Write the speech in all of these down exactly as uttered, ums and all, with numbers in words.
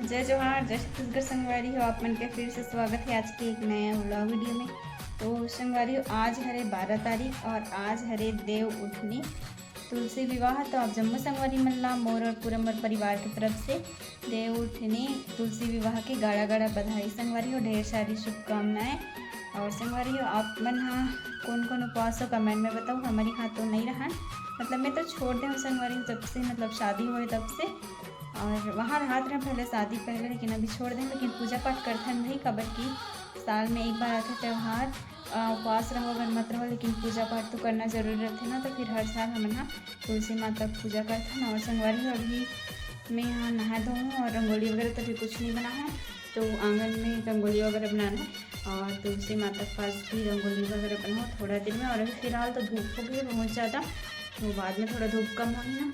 जय जोहार, जय छत्तीसगढ़ संगवारी हो, आप मन के फिर से स्वागत है आज के एक नया व्लॉग वीडियो में। तो संगवारी हो, आज हरे बारह तारीख और आज हरे देव उठनी तुलसी विवाह। तो आप जम्मो संगवारी मन ला मोर और पूरा मोर परिवार के तरफ से देव उठनी तुलसी विवाह के गाड़ा गाड़ा बधाई संगवारी हो, ढेर सारी शुभकामनाएं। और संगवारी हो, आप मन हा कौन कौन उपवास हो, कमेंट में बताओ। हमर यहाँ तो नहीं रहा, मतलब मैं तो छोड़ दे हूँ संगवारी हो, जब से मतलब शादी होए तब से। और वहाँ रहत रहे पहले, शादी पहले, लेकिन अभी छोड़ दे, लेकिन पूजा पाठ करथन भाई, काबर कि साल में एक बार आथे त्यौहार। अ, उपवास रहो अगर मत रहो, लेकिन पूजा पाठ तो करना जरूरी रहथे ना। तो फिर हर साल हमन हा तुलसी माता के पूजा करथन। और संगवारी हो, अभी मैं यहाँ नहा धोऊँ और रंगोली वगैरह तो अभी कुछ नहीं बना है, तो आंगन में रंगोली वगैरह बनाना है और तुलसी माता के पास भी रंगोली वगैरह बनाओ थोड़ा देर में। और अभी फिलहाल तो धूप हो गई है बहुत ज़्यादा, तो बाद में थोड़ा धूप कम होगी ना।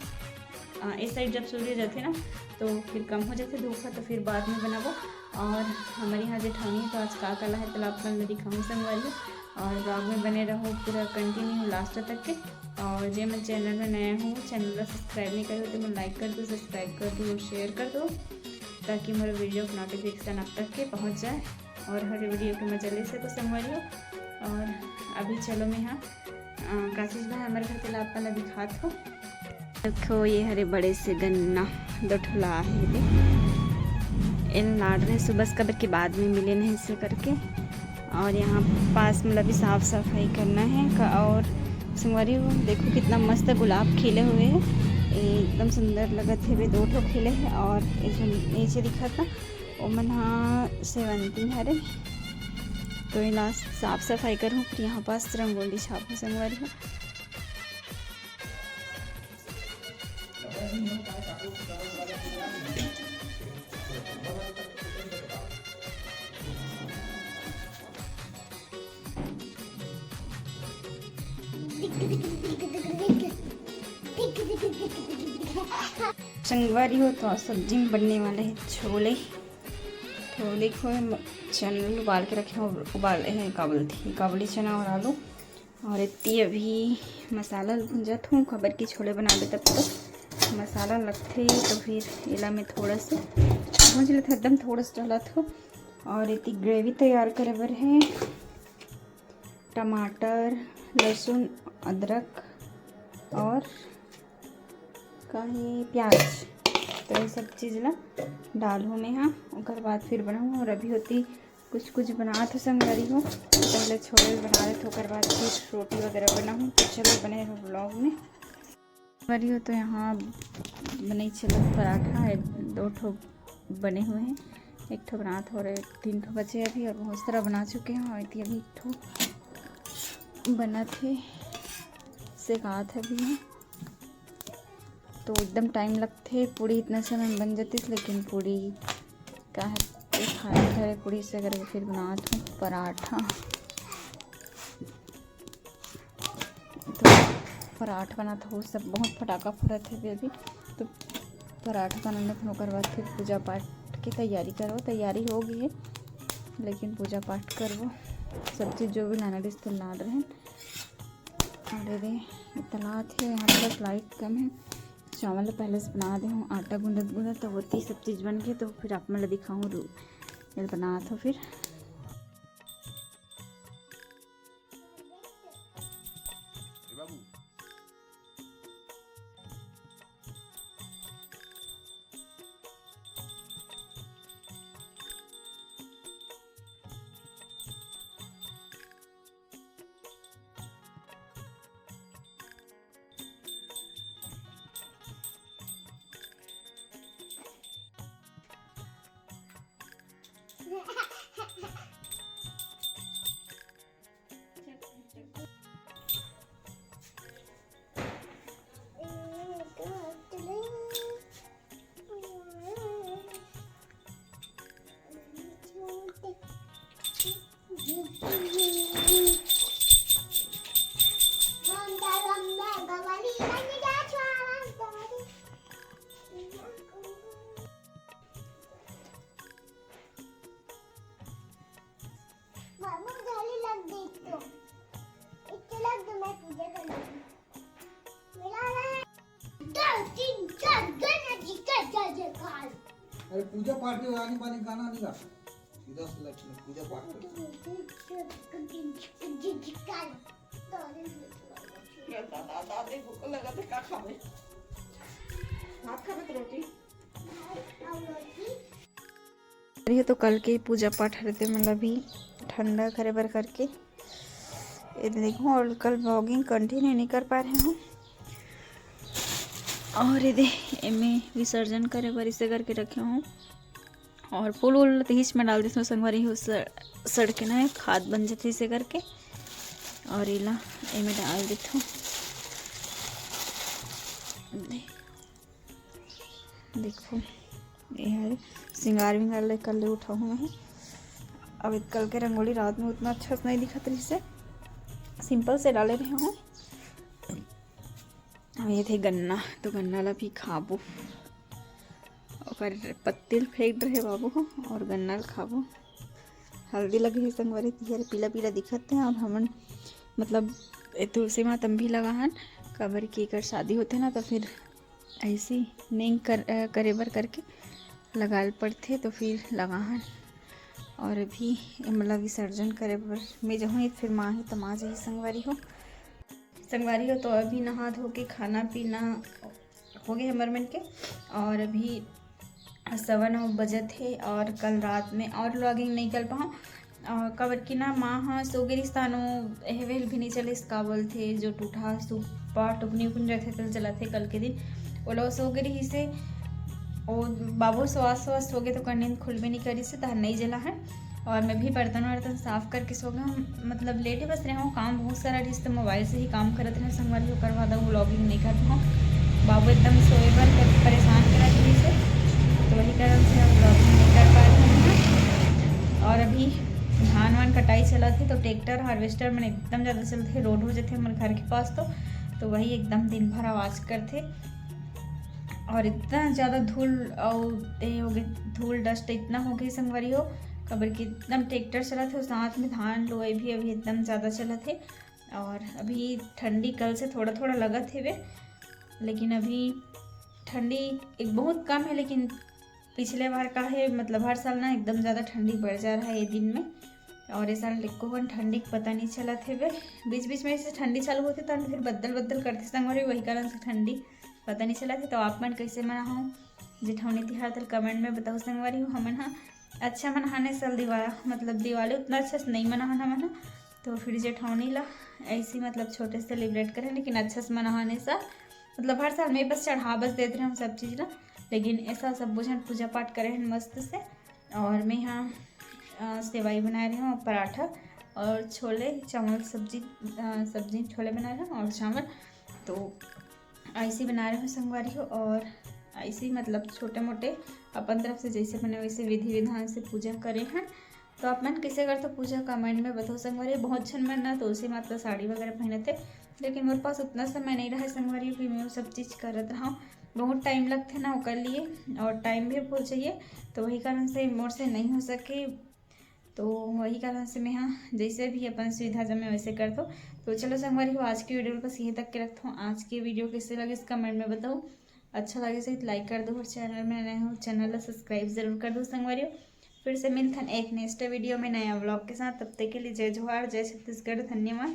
अ, इस साइड जब सूर्य जाते ना तो फिर कम हो जाते धूप का, तो फिर बाद में बनाबो। और हमारे यहाँ जेठानी तो आज का कला है, तो आप मन ला दिखाऊँ संगवारी हो। और ब्लॉग में बने रहो पूरा कंटिन्यू लास्ट तक के। और जे मन चैनल में नया हो, चैनल ला सब्सक्राइब नहीं करे हो तो मन लाइक कर दो, सब्सक्राइब कर दो और शेयर कर दो, ताकि मोर वीडियो के नोटिफिकेशन आप तक के पहुँच जाए और हर वीडियो के मजा ले सको संगवारी हो। और अभी चलो मैं यहाँ, अ, काशिश भाई हमारे घर के ला आप मन ला दिखात हो। देखो, ये हरे बड़े से गन्ना, दो ठो ला हे दे। इन लाड़ रहे सुबह से, काबर के बाद में मिले नहीं से करके। और यहाँ पास में भी साफ सफाई करना है का। और संगवारी हो, देखो कितना मस्त गुलाब खिले हुए हैं, एकदम सुंदर लगत हे। दो ठो खिले हैं और ये जो नीचे दिखत ना, ओमन हा सेवंती हरे। तो इला साफ सफाई करूँ, फिर यहाँ पास रंगोली छापू संगवारी हो। संगवारी हो, तो आज सब्जी में बनने वाले हैं छोले। छोले को हम चना उबाल के रखे हैं, उबाले हैं, काबुली, काबुली चना और आलू। और इतनी अभी मसाला भूंजत हूँ, काबर की छोले बनाबे तब तो मसाला लगथे, तो फिर एला मैं थोड़ा से भूंज लेथे, एकदम थोड़ा सा डालत हूँ। और इतनी ग्रेवी तैयार करे बर है टमाटर, लहसुन, अदरक और का हे प्याज। तो ये सब चीज़ ला डालहूँ मैं, हाँ, ओकर बाद फिर बनाऊँ। और अभी होती कुछ कुछ बनात हो संगवारी हो, पहले छोले बना लेते, ओकर बाद फिर रोटी वगैरह बनाऊँ। तो चलो बने रहो ब्लॉग में। संगवारी हो, तो यहाँ बने चलो पराठा है, दो ठो बने हुए हैं, एक ठो बनात हो रहे, तीन ठो बचे अभी और बहुत सारा बना चुके हैं। और अभी एक ठो बनत हे, सेकात हे अभी। तो एकदम टाइम लगथे, पूड़ी इतना समय में बन जाती, लेकिन पूड़ी का है, खाना धरे पूड़ी से करके फिर बनात हूँ पराठा। तो पराठा बनात हूँ, सब बहुत फटाका फोड़त हे अभी। तो पराठा बनाने के ओकर बाद फिर पूजा पाठ की तैयारी करबो। तैयारी हो गई है, लेकिन पूजा पाठ करबो। सब चीज़ जो भी लाना रहिस तो लान रहे। अरे रे, इतना थे यहाँ पे, बस लाइट कम है। चावल पहले से बना दे हूँ, आटा गूंदत गूंदत तो होती सब चीज़ बन गई। तो फिर आप मतलब दिखाऊँ रू-, ये बनात हो फिर। अरे पूजा पाठ के आनी बानी गाना नहीं गा। सीधा से लक्ष्मी पूजा पाठ कर। दादा दे भूख लगा तो का खाबे? भात खाबे तो रोटी? ये तो कल के पूजा पाठ हरे ते मन ला भी ठंडा करे बर करके ये देखो। और कल vlogging continue नहीं कर पा रहे हूँ। और ये दे एमे विसर्जन करे बर इसे करके रखे हूँ। और फूल उल तो हिच में डाल देथों संगवारी हो, सड़ के ना खाद बन जाथे इसे करके। और इला एमे डाल देथों। देखो ये है सिंगार विंगार ले कर ले उठाऊँ मैं। अब कल के रंगोली रात में उतना अच्छा से नहीं दिखत रहिसे, simple से डाले रहे हूँ। अब ये थे गन्ना, तो गन्ना ला भी खाबो। ओकर पत्ती ल फेंक रहे बाबू हो और गन्ना ल खाबो। हल्दी लगे हे संगवारी, तिहर पीला पीला दिखत हे। और हमन मतलब ए तुलसी माता म भी लगा हन, काबर कि एकर शादी होथे ना, तो फिर ऐसी नेंग कर, अ, करे बर करके लगाल पड़थे, तो फिर लगा हन। और अभी एमला विसर्जन करे बर मैं जहूँ, फिर माँ ही तमा जही संगवारी हो। संगवारी हो, तो अभी नहा धो के खाना पीना हो गए हमर मन के। और अभी सवा नौ बजत हे और कल रात में और vlogging नहीं कर पाऊँ। और काबर कि ना माँ ह सो गे रिहिस, तानो एहवेल भी नहीं चलिस, का बोलथे जो टूठा सूपा टुकनी उकनी रहथे तेल जलाथे कल के दिन, ओला सो गे रिहिसे। ओ बाबू स्वास स्वास हो गए तो कर नींद खुलबे नहीं करिसे, तहन नहीं जला है। और मैं भी बर्तन वर्तन साफ करके सो गए हूँ, मतलब लेटे बस रहे हूँ, काम बहुत सारा रिहिस तो मोबाइल से ही काम करत रहे संगवारी, ओकर बाद अब vlogging नहीं करत हूँ। बाबू एकदम सोए बर कर- परेशान करत रहिसे, तो वही कारण से हम vlogging नहीं कर पा रहे हैं। और अभी धान वान कटाई चलत हे, तो ट्रैक्टर हार्वेस्टर मन एकदम ज़्यादा चलथे, रोड हो जाथे हमर घर के पास, तो तो वही एकदम दिन भर आवाज़ करथे। और इतना ज़्यादा धूल और ये हो गए, धूल डस्ट इतना हो गए संगवारी हो, काबर कि एकदम ट्रैक्टर चलत हे, साथ में धान लुआई भी अभी एकदम ज़्यादा चलत हे। और अभी ठंडी कल से थोड़ा थोड़ा लगत हेवे, लेकिन अभी ठंडी एक बहुत कम है, लेकिन पिछले बार का है, मतलब हर साल ना एकदम ज़्यादा ठंडी बढ़ जा रहा है ये दिन में, और ये साल एको कन ठंडी के पता नहीं चलत हेवे। बीच बीच में ऐसे ठंडी चालू होथे, तहन फिर बदल बदल करथे संगवारी, वही कारण से ठंडी पता नहीं चलत हे। तो आप मन कैसे मनाहव जेठौनी तिहार, तेला comment में बताओ संगवारी हो। हमन ह अच्छा मनाहन ए साल दिवाली, मतलब दिवाली उतना अच्छा से नहीं मनाहन हमन ह, तो फिर जेठौनी ला ऐसे मतलब छोटे से celebrate करें, लेकिन अच्छा से मनाहन ए साल। मतलब हर साल मैं बस चढ़ा बस देत रहे हम सब चीज़ ला, लेकिन ऐसा सब झन पूजा पाठ करे हन मस्त से। और मैं यहाँ अ, सेवई बनाए रहे हूँ, पराठा और छोले चावल सब्जी, अ, सब्जी छोले बनाए रहे हूँ और चावल। तो ऐसे बना रहे हूँ संगवारी हो, और ऐसे ही मतलब छोटे मोटे अपन तरफ से जैसे बने वैसे विधि विधान से पूजा करे हैं। तो आप मन कैसे करते हो पूजा, comment में बताओ संगवारी। बहुत झन मन ना तुलसी माता साड़ी वगैरह पहनत हे, लेकिन मोर पास उतना समय नहीं रहा संगवारी कि मैं वो सब चीज़ करत रहूँ। बहुत टाइम लगथे ना ओकर लिए, और टाइम भी बहुत चाहिए, तो वही कारण से मोर से नहीं हो सके। तो वही कारण से मैं हाँ जैसे भी अपन सुविधा जमे वैसे करथो। तो चलो संगवारी हो, आज की वीडियो बस यहीं तक के रखथो। आज की वीडियो कैसे लगे इस comment में बताओ। अच्छा लगे से like कर दो, और चैनल में नए हो चैनल ला subscribe जरूर कर दो संगवारी हो। फिर से मिलथन एक next वीडियो में नया vlog के साथ। तब तक के लिए जय जोहार, जय छत्तीसगढ़, धन्यवाद।